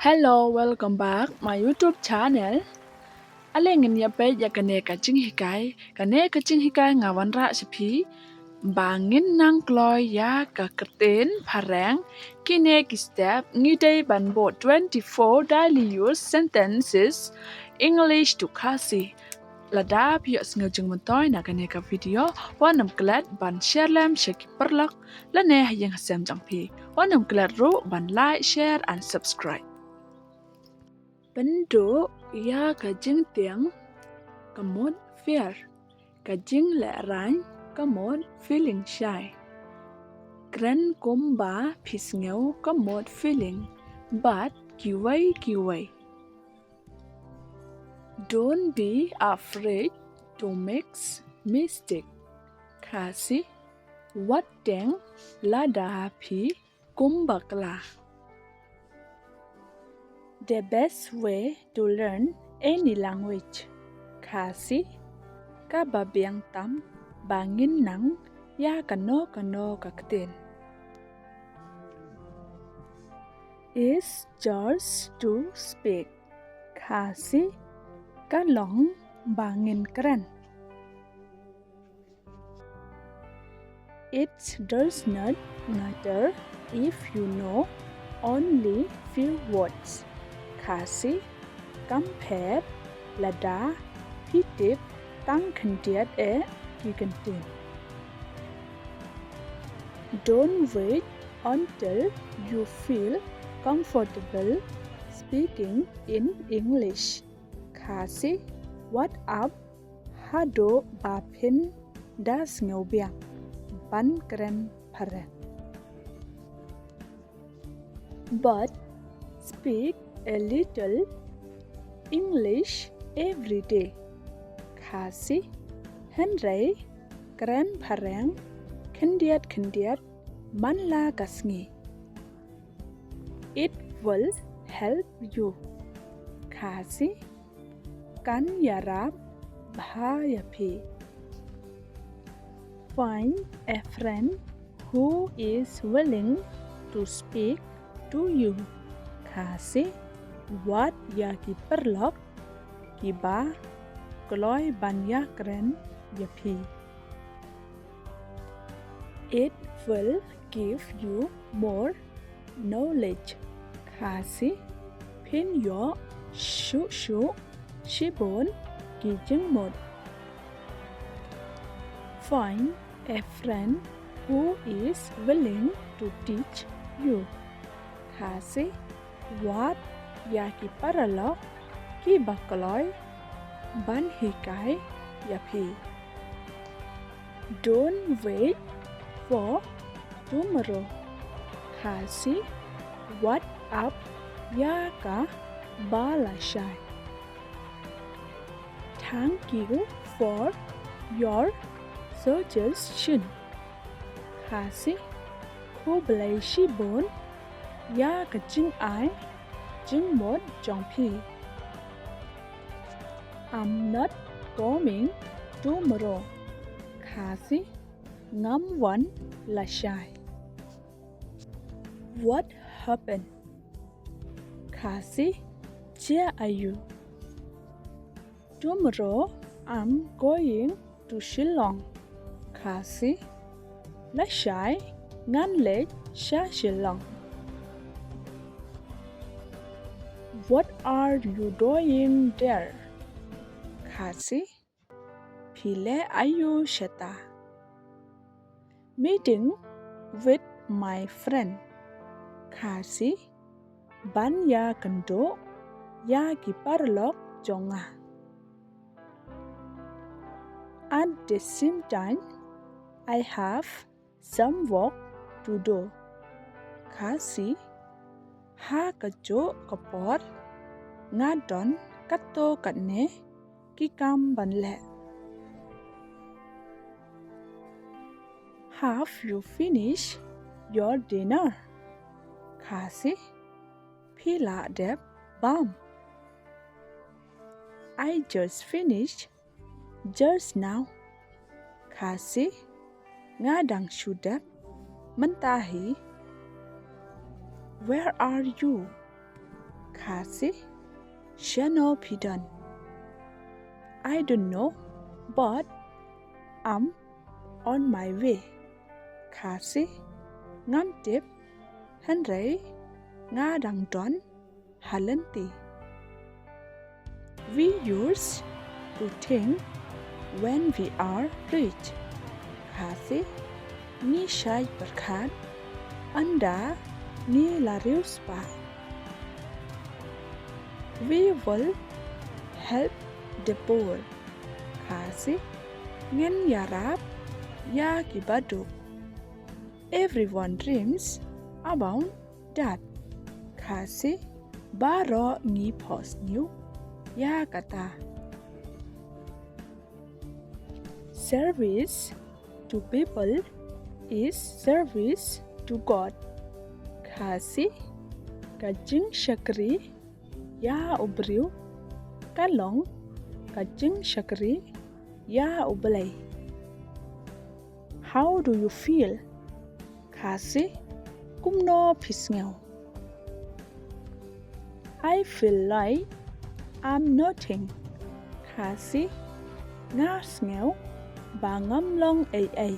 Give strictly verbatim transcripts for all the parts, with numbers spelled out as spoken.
Hello, welcome back my YouTube channel. Ale ngin ïa peit ïa kane ka jinghikai, kane ka jinghikai nga wanrah sha phi ba ngin nang kloi ïa ka ktien phareng. Kine ki step ngi dei ban bud twenty-four daily use sentences, English to Khasi. Lada phi ïohsngew jingmyntoi na kane ka video, wat nym klet ban share lem sha ki paralok lane ha ïing ha sem jong phi. Wat nym klet ruh ban like, share and subscribe. Pynduh ïa ka jingtieng, ka mut fear. Ka jinglehraiñ, ka mut feeling shy. Kren kumba phi sngew, ka mut feeling bad kiwei kiwei. Don't be afraid to make mistake. Khasi, wat teng lada phi kum bakla. The best way to learn any language. Khasi, kaba biang tam ba ngin nang ïa kano kano ka ktien. Is yours to speak. Khasi, ka long ba ngin kren. It does not matter if you know only few words. Khasi, kam pher lada phi tip tang khyndiat eh ki kyntien. Don't wait until you feel comfortable speaking in English. Khasi, wat ap haduh ba phin da sngew biang ban kren phareng. But speak a little English every day. Khasi, hynrei kren phareng khyndiat khyndiat man la ka sngi. It will help you. Khasi, kan ïarap bha ïa phi. Find a friend who is willing to speak to you. Khasi, wad ïa ki paralok kiba kloi ban ïakren ïa phi. It will give you more knowledge. Khasi, phin ïoh shuh shuh shibun ki jingmut. Find a friend who is willing to teach you. Khasi, wad ïa ki paralok kiba kloi ban hikai ïa phi. Don't wait for tomorrow. Khasi, wat ap ïa kaba lashai. Thank you for your suggestion. Khasi, khublei shibun ïa ka jingai jingmut jong phi. I'm not coming tomorrow. Khasi, ngam wan lashai. What happened? Khasi, jia aiu? Tomorrow I'm going to Shillong. Khasi, lashai ngan leit sha Shillong. What are you doing there? Khasi, phi leh aiu shata? Meeting with my friend. Khasi, ban ïakynduh ïa ki paralok jong nga. At the same time, I have some work to do. Khasi, ha kajuh ka por nga don katto katne ki kam ban leh. Have you finished your dinner? Khasi, phi la dep bam? I just finished just now. Khasi, nga dang shu dep mynta hi. Where are you? Khasi, shano phi don? I don't know, but I'm on my way. Khasi, ngam tip, hynrei nga dang don ha lynti. We used to think when we are rich. Khasi, ngi shait pyrkhat ynda ngi la riewspah. We will help the poor. Khasi, ngin ïarap ïa ki baduk. Everyone dreams about that. Khasi, baroh ngi phohsniew ïa kata. Service to people is service to God. Khasi, ka jingshakri ïa u briew ka long ka jingshakri ïa U Blei. How do you feel? Khasi, kumno phi sngew? I feel like I'm nothing. Khasi, nga sngew ba ngam long ei ei.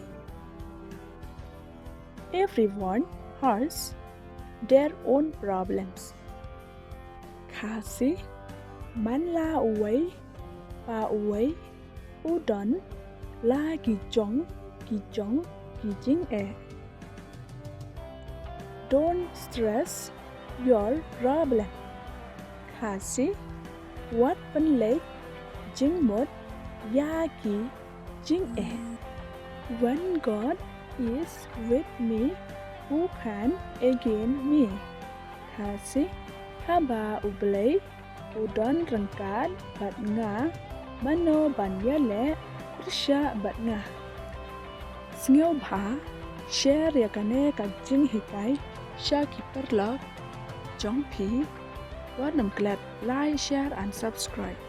Everyone has their own problems. Khasi, man la uwei pa uwei u don la ki jong ki jong ki jingeh. Don't stress your problem. Khasi, wat pynleit jingmut ïa ki jingeh. When God is with me, who can against me? Khasi, haba U Blei u don ryngkat bad nga, mano ban ïaleh pyrshah bad nga? Sngewbha share ïa kane ka jinghikai sha ki paralok jong phi. Wat nym klet like, share and subscribe.